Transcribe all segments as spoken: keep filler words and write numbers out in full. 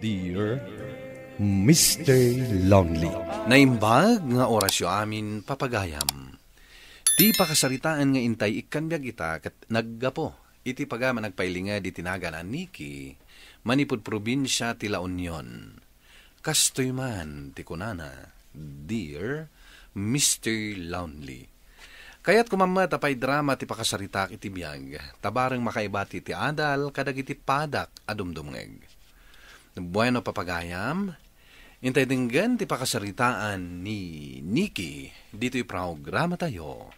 Dear Mister Lonely. Naimbag nga orasyo amin, papagayam. Ti pakasaritaan nga intay ikkan biag ita ket naggapu iti pagayam a nagpailinged iti nagan a Nikki, manipud probinsia ti La Union. Kastoy man ti kunana, Dear Mister Lonely. Kayatko mammet a paidrama ti pakasaritak iti biag, ta bareng makaibati ti adal kadagiti padak a dumdumngeg. Bueno, papagayam, intay denggen ti pakasaritaan ni Nikki ditoy programatayo,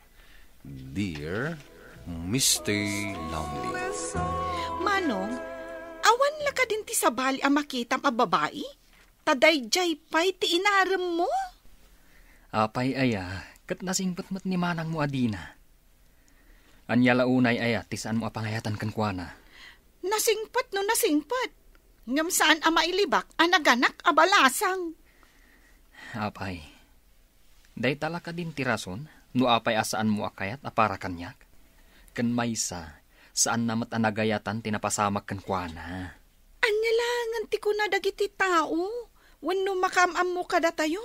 Dear Mister Lonely. Manong, awan la kadin ti sabali a makitam a babai? Ta daydiay pay ti inaremmo? Apay aya, ket nasingpet met ni manangmo a dina. Ania la unay aya ti saanmo a pangayatan kenkuana? Nasingpet no nasingpet, ngem saan a mailibak a naganak a balasang. Apay, dayta la kadin ti rason no apay a saanmo a kayat a para kaniak? Ken maysa, saanna met a nagayatan ti napasamak kenkuana. Ania laengen ti kuna dagiti tao wenno makaam-ammo kadatayo?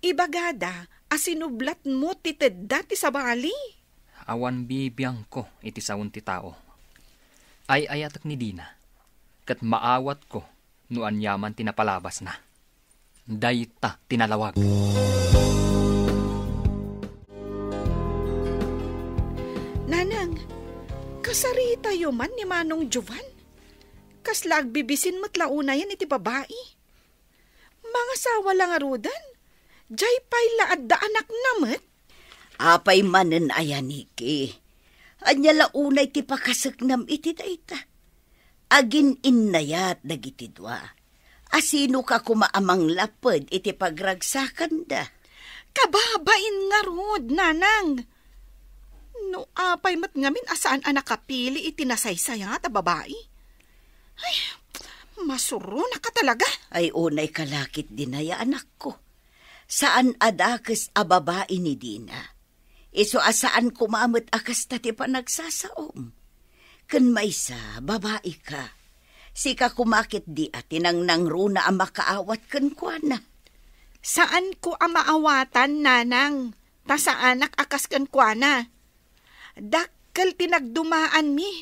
Ibagada a sinublatmo ti tedda ti sabali. Awan bibiangko iti sawen ti tao. Ay-ayatek ni Dina, ket maawatko no aniaman ti napalabasna. Dayta ti nalawag. Nanang, kasaritayo man ni Manong Jovan? Kasla agbibisin met la unayen iti babai? Mangasawa la ngaruden? Jay pay la adda anakna met? Apay manen aya, Nikki? Ania la unay ti pakaseknam iti dayta? Agin-innayat dagiti dua. Asinoka koma a manglapped iti pagragsakanda? Kababain ngarud, nanang. No apay met ngamin a saan a nakapili iti nasaysayat a babai? Ay, masuronaka talaga. Ay, unay kalakit dinaya, anakko. Saan a dakes a babai ni Dina. Isu a saan koma met a kasta ti panagsasaom. Ken maysa, babai ka. Sika koma ketdi a ti nangnangruna a makaawat kenkuana. Saanko a maawatan, nanang, ta saanak a kas kenkuana. Dakkel ti nagdumaanmi.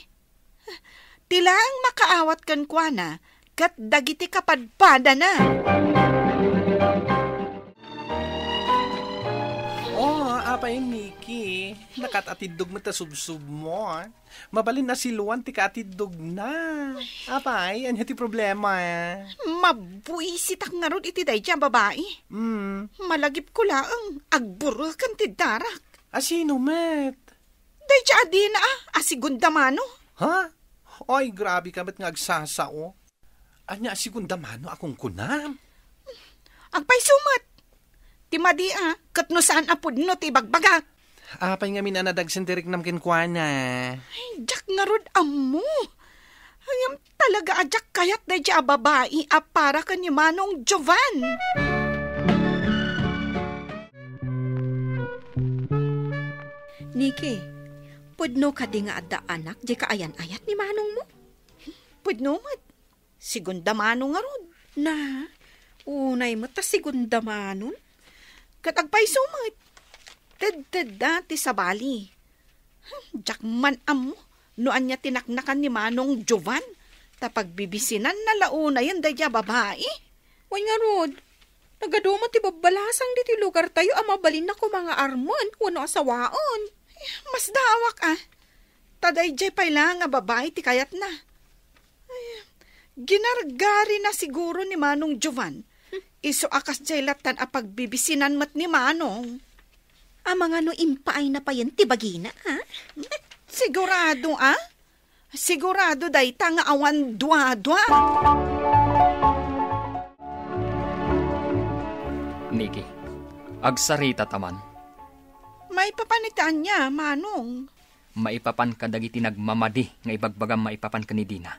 Ti laeng makaawat kenkuana ket dagiti kapadpadana. Oh, apay, Nikki, nakaat-atiddog met ta subsubmo, ah. Mabalin a si Luan ti kaatiddogna. Apay, ania ti problema, ah? Mabuisitak ngarud iti daydiay a babai. Mm. Malagipko laeng, agbureken ti darak. Asino met? Daydiay a Dina, ah, a segunda mano. Ha? Ay, grabe ka met nga agsasao. Ania a segunda mano a kunkunam? Agpayso met. Ti madi, ah, ket no saan a pudno ti ibagbagak. Apay ngamin a nadagsen ti riknam kenkuana? Ay, diak ngarud ammo. Ngem talaga a diak kayat daydiay a babai a para ken ni Manong Jovan. Niki, pudno kadi nga adda anak diay kaayan-ayat ni manongmo? Pudno met. Segunda mano ngarud. Na, unay met a segunda manon. Ket agpayso met. Tedtedda ti sabali. Hmm, diak man ammo no ania ti naknakan ni Manong Jovan, ta pagbibisinanna la unayen daydiay a babai. Wen ngarud, nagadu met ti babbalasang ditoy lugartayo a mabalinna koma nga armen wenno asawaen. Masdaawak, ah. Ta daydiay pay laeng a babai ti kayatna. Ay, ginargarina siguro ni Manong Jovan. Isu a kasdiay lattan a pagbibisinan met ni Manong. Amangan no impaayna payen ti bagina, ha? Sigurado, ah? Sigurado dayta nga awan duadua. Niki, agsarita ta man. Maipapan iti ania, Manong? Maipapan kadagiti nagmamadi nga ibagbagam maipapan ken ni Dina.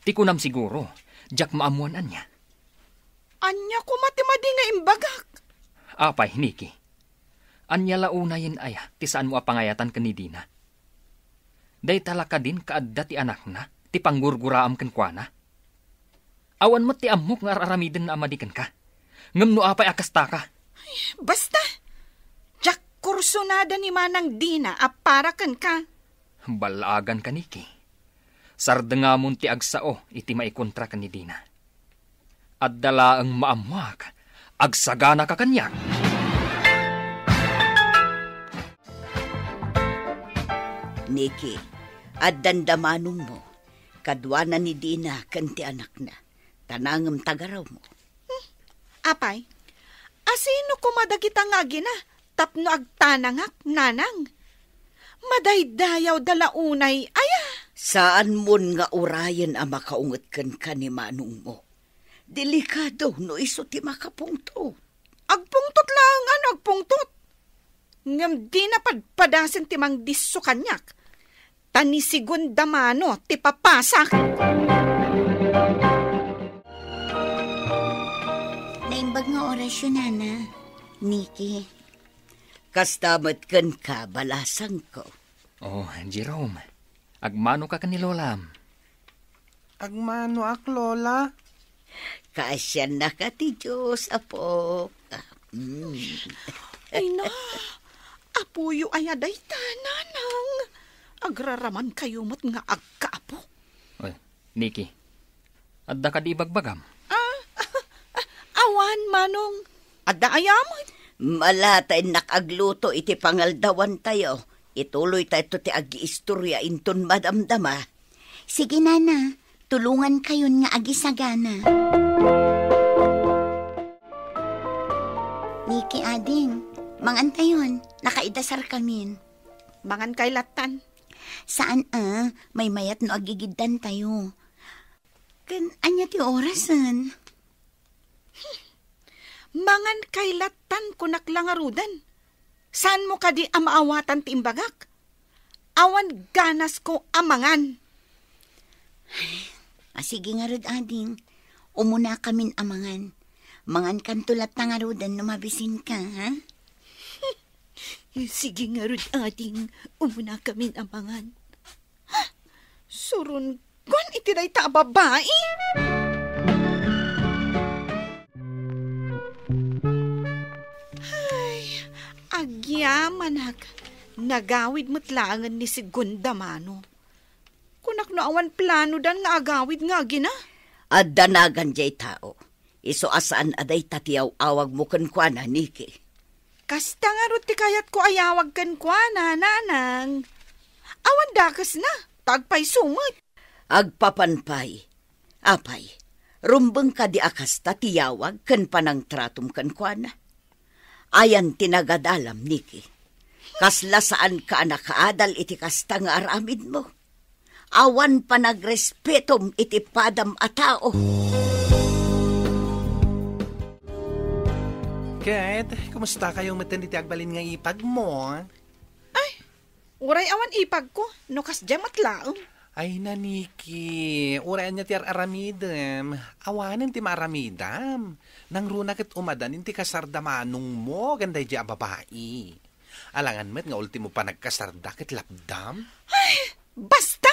Ti kunam siguro, diak maammoan ania. Ania koma ti madi nga imbagak? Apay, Niki. Ania la unayen aya ti saanmo a pangayatan ken ni Dina? Dayta la kadin kaadda ti anakna, ti panggurguraam kenkuana? Awan met ti ammok nga ar-aramidenna a madi kenka. Ngem no apay a kastaka? Basta, diak kursunada ni Manang Dina a para kenka. Ballaaganka, Niki. Sardengamon ti agsao iti maikontra ken ni Dina. Adda laeng maammoak, agsaganaka kaniak. Niki, addan da manongmo, kaduana ni Dina ken ti anakna, ta nangem tagarawmo. Hmm, apay, asino koma dagita nga agina tapno agtanangak, nanang? Madaydayawda la unay, aya? Saanmon nga urayen a makaunget kenka ni manongmo. Delikado no isu ti makapungtot. Agpungtot laeng, ano, agpungtot. Ngem dina padpadasen ti mangdisso kaniak. Ta ni segunda mano ti papasak. Naimbag nga orasyo, Nana. Niki. Kasta met kenka, balasangko. Oh, Jerome, agmanoka ken ni Lolam. Agmanoak, Lola. Kaasiannaka ti Dios, apok. Mm. Ay na, apoyo aya dayta, nanang. Agraramankayo met nga agkaapo. Oy, Niki, adda kadi ibagbagam? Ah, awan, manong. Adda aya met? Mala ta innak agluto iti pangaldawantayo. Ituloytayo ti agiistorya inton madamdama. Sige, Nana. Tulongankayon nga agisagana. Niki, ading, mangantayon, nakaidasarkamin. Mangankay lattan. Saan a, maymayat no agigiddantayo. Ken ania ti orasen? Mangankay lattan, kunak la ngaruden. Saanmo kadi a maawatan ti imbagak? Awan ganasko a mangan. A, sige ngarud, ading. Umunakamin a mangan. Mangankanto latta ngaruden no mabisinka, ha? Sige ngarud, ading. Umunakamin a mangan. Surungon iti dayta a babai. Ay, agyamanak. Nagawid met laengen ni segunda mano. Kunak no awan planodan nga agawid nga agina? Adda nagan diay tao. Isu a saan a dayta ti aw-awagmo kenkuana, Niki. Kasta ngarud ti kayatko a yawag kenkuana, nanang. Awan dakesna, ta agpayso met. Agpapan pay. Apay, rumbeng kadi a kasta ti yawag ken panangtratom kenkuana? Ayan ti nagadalam, Niki. Kasla saanka a nakaadal iti kasta nga aramidmo. Awan panagrespetom iti padam a tao. Ket, kumusta kayo metten iti agbalin nga ipagmo? Ay, uray awan ipagko, no kasdiay met laeng. Ay, Niki, uray ania ti ar-aramidem, awanen ti maaramidam. Nangruna ket umadan iti kasarda manongmo ken daydiay a babai. Alangan met nga ultimo panagkasarda ket lapdam? Ay, basta!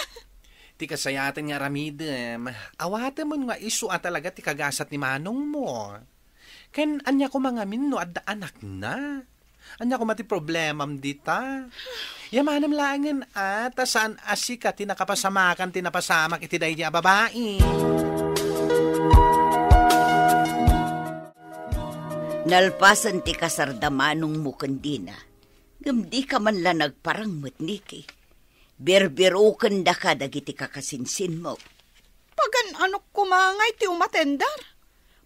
Ti kasayaten nga aramidem, awatemon nga isu a talaga ti kagasat ni manongmo. Ken ania koma ngamin no adda anakna? Ania koma ti problemam dita? Yamanem laengen a, ta saan a sika ti nakapasamakan ti napasamak iti daydiay a babai. Nalpasen ti kasarda manongmo ken Dina, ngem dika man la nagparang met, Niki. Birbirokendaka dagiti kakasinsinmo. Pagan-anok koma ngay ti umatender?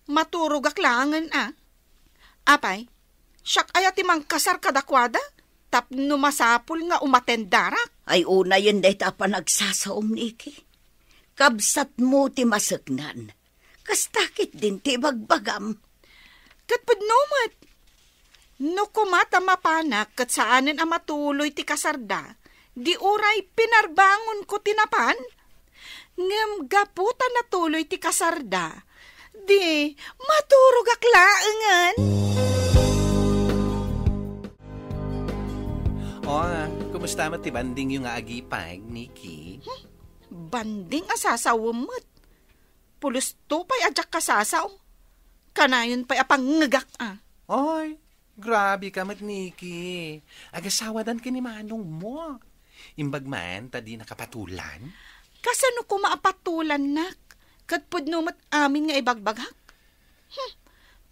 Maturogak laengen a. Apay, siak aya ti mangkasar kadakuada tapno masapul nga umatendarak? Ay, unayen dayta a panagsasaom, Niki. Kabsatmo ti maseknan. Kasta ketdin ti ibagbagam. Ket pudno met, no koma ta mapanak ket saanen a matuloy ti kasarda, di uray pinarbangonko ti napan? Ngem gapu ta natuloy ti kasarda, di maturogak laengen. O, kumusta met ti bandingyo nga agipag, Niki? Hmm, banding a sasawem met. Pulos to pay a diak kasasao. Kanayon pay a pangngegak a. Ay, grabe ka met, Niki. Agasawadan ken ni manong mo. Imbag man ta di nakapatulan? Kasano koma a patulannak? Ket pudno met amin nga ibagbagak? Hmm,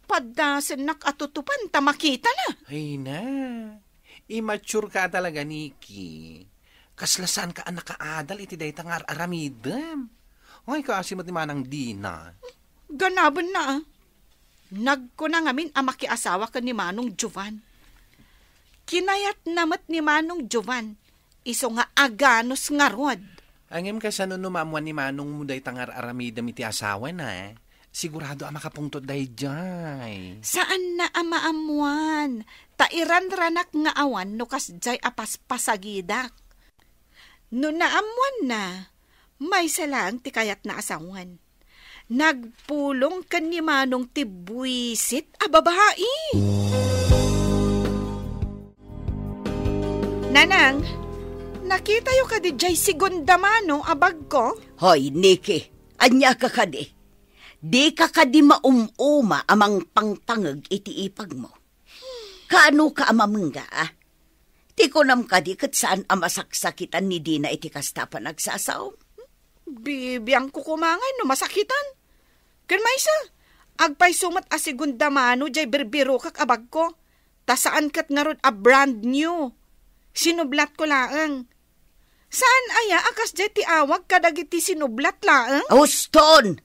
paddasennak a tutupan ta makitana. Ay na, immature ka talaga, Niki. Kasla saan ka a nakaadal iti dayta nga ar-aramidem. Ay, kaasi met ni Manang Dina. Ganabenna, a. Nagkuna ngamin a makiasawa ken ni Manong Jovan. Kinayatna met ni Manong Jovan, isu nga aganus ngarud. Ngem kasano no maammuan ni manong mo dayta nga ar-aramidem iti asawana? Sigurado a makapungtot daydiay. Saanna a maammuan, ta iranranak nga awan no kasdiay a paspasagidak. No naammuanna, maysa laeng ti kayatna a sawen. Nagpulong ken ni Manong ti buisit a babai. Nanang, nakitayo kadi diay segunda mano a bagko? Hoy, Niki, ania ka kadi? Dika kadi maum-uma a mangpangpangeg iti ipagmo? Kaano ka a mamengga, a? Ti kunam kadi ket saan a masaksakitan ni Dina iti kasta a panagsasaom? Bibiangko koma ngay no masakitan. Ken maysa, agpayso met a segunda mano diay birbirokak a bagko, ta saan ket ngarud a brand new. Sinublatko laeng. Saan aya a kasdiay ti awag kadagiti sinublat laeng? Uston!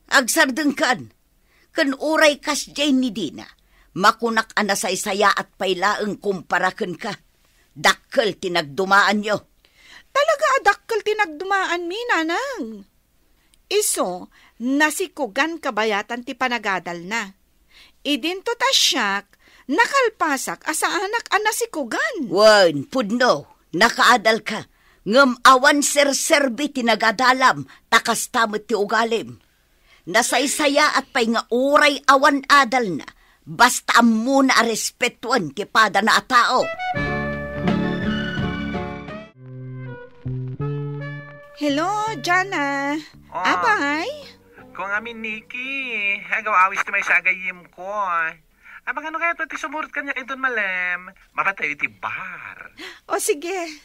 Agsardengkan! Ken uray kasdiay ni Dina, makunak a nasaysayaat pay laeng kumpara kenka. Dakkel ti nagdumaanyo. Talaga a dakkel ti nagdumaanmi, Nanang. Isu, nasikugan kabayatan ti panagadalna. Idinto ta siak, nakalpasak a saanak a nasikugan. Wen, pudno, nakaadalka, ngem awan serserbi ti nagadalam, ta kasta met ti ugalim. Nasaysayaat pay nga uray awan adalna, basta ammona a respetuen ti padana a tao. Hello, Jana. Ah. Apay? Kung amin, Niki, agaw-awis ti maysa a gayyemko. Apay, no kayat ti sumurot kaniak inton malem? Mapatayo iti bar. O, sige.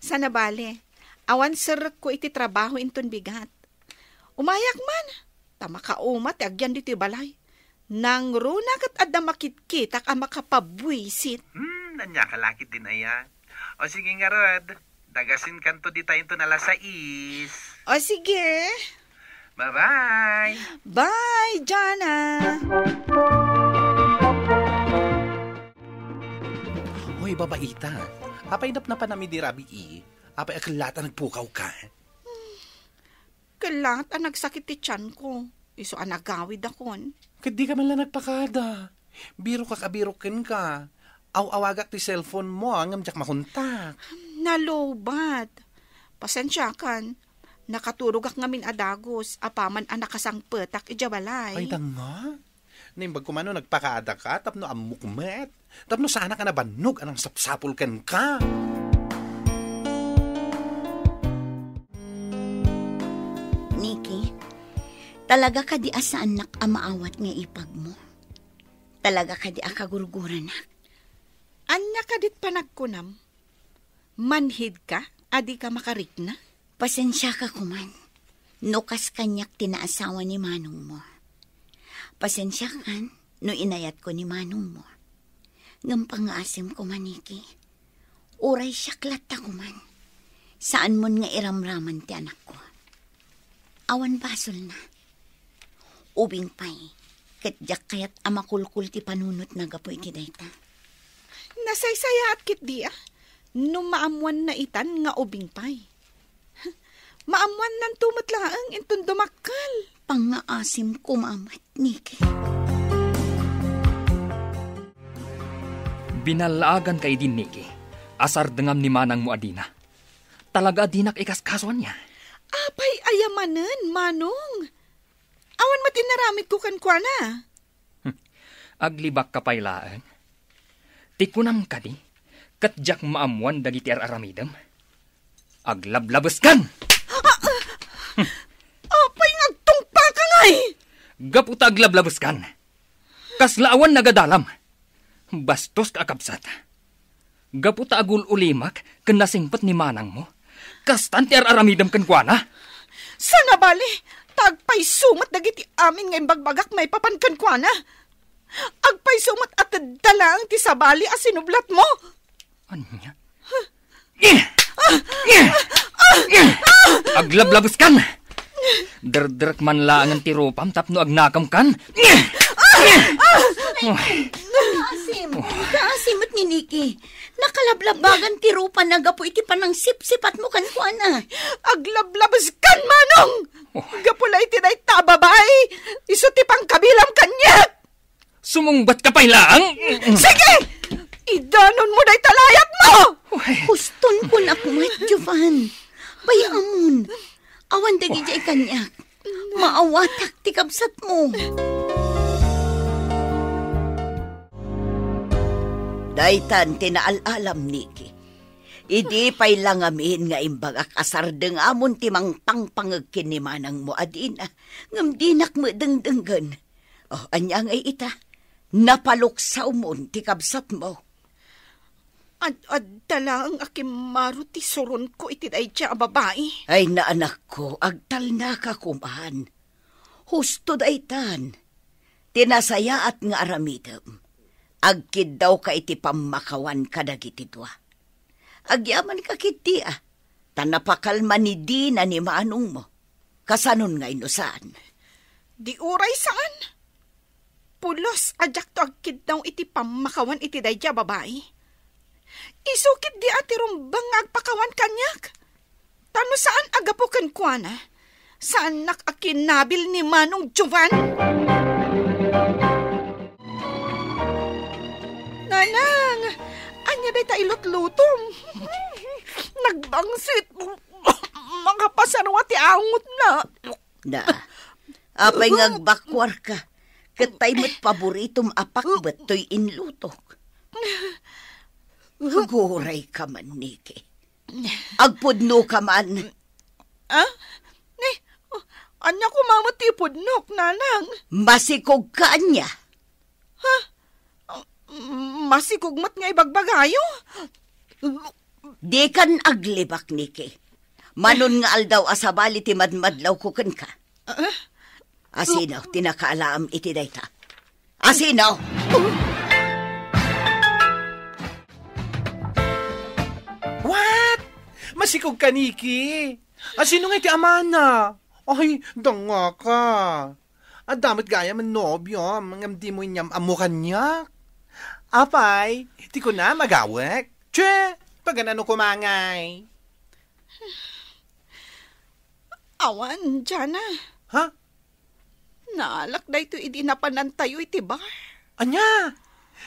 Sana bale. Awan serrekko iti trabaho inton bigat. Umayak man, ta makauma ti agyan ditoy balay. Nangruna ket adda makitkitak a makapabuisit. Hmm, ania ka lakit din aya. O sige ngarud, dagasinkanto dita inton alas sais. O sige. Bye-bye. Bye, Jana. Hoy, babaita. Apay napnapanam idi rabii? Apay a kellat a nagpukaw ka? Kellat a nagsakit ti tianko. Isu a nagawidakon. Ket di ka man la nagpakada. Birokak a birok kenka. Aw-awagak ti cellphone mo, ngem diak makontak. Nalubat. Pasensiakan. Nakaturogak ngamin a dagus, apaman a nakasangpetak idiay balay. Ay, danga. Naimbag koma no nagpakaada ka tapno ammok met. Tapno saanak a nabannog a nangsapsapul kenka. Niki, talaga kadi a saannak a maawat nga ipagmo? Talaga kadi a kagurguranak? Ania kadit panagkunam? Manhid ka a di ka makarikna? Pasensiaka koman no kas kaniak ti naasawa ni manongmo. Pasensiakan no inayatko ni manongmo. Ngem pangngaasim koma, Niki. Uray siak latta koman. Saanmon nga iramraman ti anakko. Awan basolna. Ubing pay, ket diak kayat a makulkol ti panunotna gapu iti dayta. Nasaysayaat ketdi a, no maammuanna itan nga ubing pay. Maammuannanto met laeng inton dumakkel. Pangngaasim koma met, Niki. Binallaaganka idi, Niki, a sardengam ni manangmo a dina. Talaga a dinak ikaskaso ania? Apay aya manen, Manong? Awan met inaramidko kenkuana. Aglibakka pay laeng. Ti kunam kadi, ket diak maammuan dagiti ar-aramidem? Aglablabeskan! Ah, ah, apay nga agtungpaka Gapu ta aglablabeskan, kasla awan nagadalam. Bastos ka a kabsat. Gapu ta agul-ulimak ken nasingpet ni manangmo, kastan ti ar-aramidem kenkuana. Sana bali, ta agpayso met dagiti amin nga imbagbagak maipapan kenkuana. Agpayso met a tedda laeng ti sabali a sinublatmo. Ania? Aglablabeskan! Derderek man laengen ti rupam tapno agnakemkan. Kaasim, kaasim met ni Niki. Nakalablabagan ti rupana gapu iti panangsipsipatmo kenkuana. Aglablabeskan, Manong! Oh. Gapu la iti dayta a babai, isu ti pangkabilam kaniak! Sumungbat ka pay laeng? Sige! Idanonmo dayta layatmo! Uy. Huston kunak met, Jovan. Bay-amon. Awan dagidiay kaniak. Maawatak ti kabsatmo. Daytan ti naal-alam, Niki. Idi pay la ngamin nga imbagak a sardeng amon ti mangpangpangeg ken ni manangmo a Dina, ngem dinak met dengdenggen. Oh, ania ngay ita? Napaluksawmon ti kabsatmo. Ad-adda laeng a kimmaro ti suronko iti daydiay a babai. Ay, naanakko, agtalnaka koman. Husto daytan. Ti nasayaat nga aramidem, agkiddawka iti pammakawan kadagiti dua. Agyamanka ketdi a, ta napakalma ni Dina ni manongmo. Kasanon ngay no saan? Di uray saan. Pulos a diakto agkiddaw iti pammakawan iti daydiay a babai. Isu ketdi a ti rumbeng nga agpakawan kaniak. Ta no saan a gapu kenkuana, saannak a kinabil ni Manong Jovan. Nanang, ania dayta ilutlutom? Nagbangsit. Makapasarwa ti angotna. Na, apay nga agbakuarka? Ket tay met paboritom a pakbet toy inlutok. Aguray ka man, Niki. Agpudno ka man. Ah? Ni, oh, ania koma met ti ipudnok, Nanang? Masikog ka ania? Ha? Masikog met nga ibagbagayo? Dikan aglibak, Niki. Manon nga aldaw a sabali ti madmadlawko kenka. Ah? Asino ti nakaalaam iti dayta? Asino? What? Masikog ka, Niki? Asino nga iti amana? Ay, dangaka. Adda met gayam a nobiom, ngem dimo inyam-ammo kaniak. Apay, ti kunam, agawek? Tse, paganano koma ngay? Awan, Jana. Ha? Naalak daytoy idi napanantayo iti bar. Ania?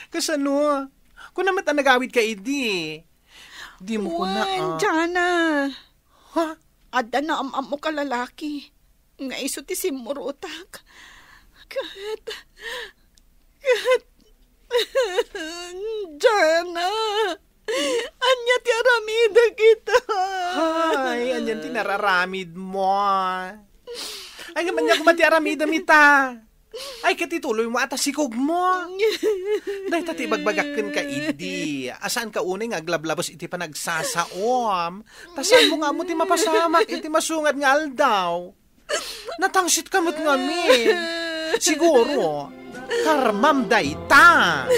Kasano? Kuna met a nagawid ka idi? Dimo kuna, Wen, ah. Jana. Ha? Adda naam-ammok a lalaki nga isu ti simmurotak. Ket, ket, Jana, ania ti aramidek ita? Ay, anian ti nararamidmo? Ay, ngem ania koma ti aramidem ita? Ay, ket ituloymo a ta sikogmo. Dayta ti ibagbagak kenka idi, a saanka unay nga aglablabes iti panagsasaom. Ta saanmo nga ammo ti mapasamak iti masungad nga aldaw. Natangsit ka met ngamin. Siguro, karmam dayta.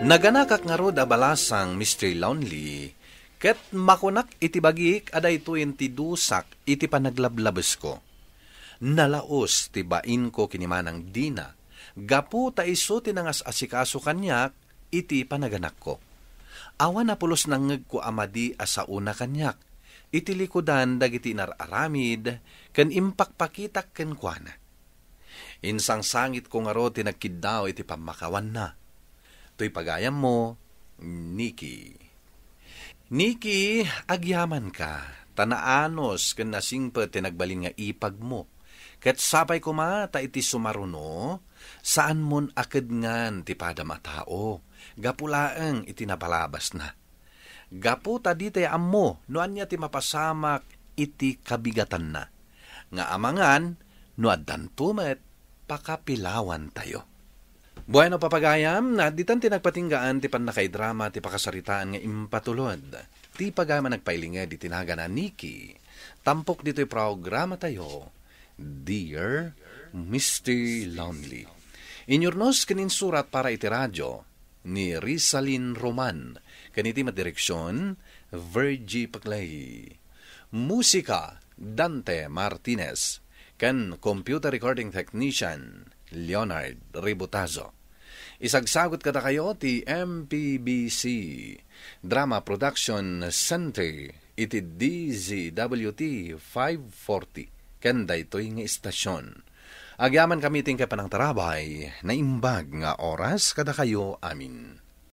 Naganakak ngarud a balasang, Mister Lonely, ket makunak iti bagik a daytoyen ti dusak iti panaglablabesko. Nalaus ti bainko ken ni Manang Dina, gapu ta isu ti nangas-asikaso kaniak iti panaganakko. Awan a pulos nangngegko a madi a saona kaniak iti likudan dagiti inar-aramid ken impakpakitak kenkuana. Insangsangitko ngarud ti nagkiddaw iti pammakawanna. Toy pagayammo, Niki. Niki, agyamanka, ta naanus ken nasingpet ti nagbalin nga ipagmo. Ket sapay koma ta iti sumaruno, saanmon a kedngan ti padam a tao, gapu laeng iti napalabasna. Gapu ta ditay ammo no ania ti mapasamak iti kabigatanna. Nga amangan, No addanto met, pakapilawantayo. Bueno, papagayam, na ditan ti nagpatinggaan ti pannakaidrama ti pakasaritaan nga impatulod. Ti pagayam a nagpailinged iti nagan a Nikki. Tampok ditoy programatayo, Dear Mister Lonely. Inyurnos ken insurat para iti radio ni Rizalin Roman, ken iti madireksion, Virgie Paclay. Musika, Dante Martinez, ken computer recording technician, Leonard Ributazo. Isagsagut kadakayo ti M P B C Drama Production Center iti D Z W T five forty ken daytoy nga istasion. Agyamankami ti inkay panangtarabay, naimbag nga oras kadakayo amin.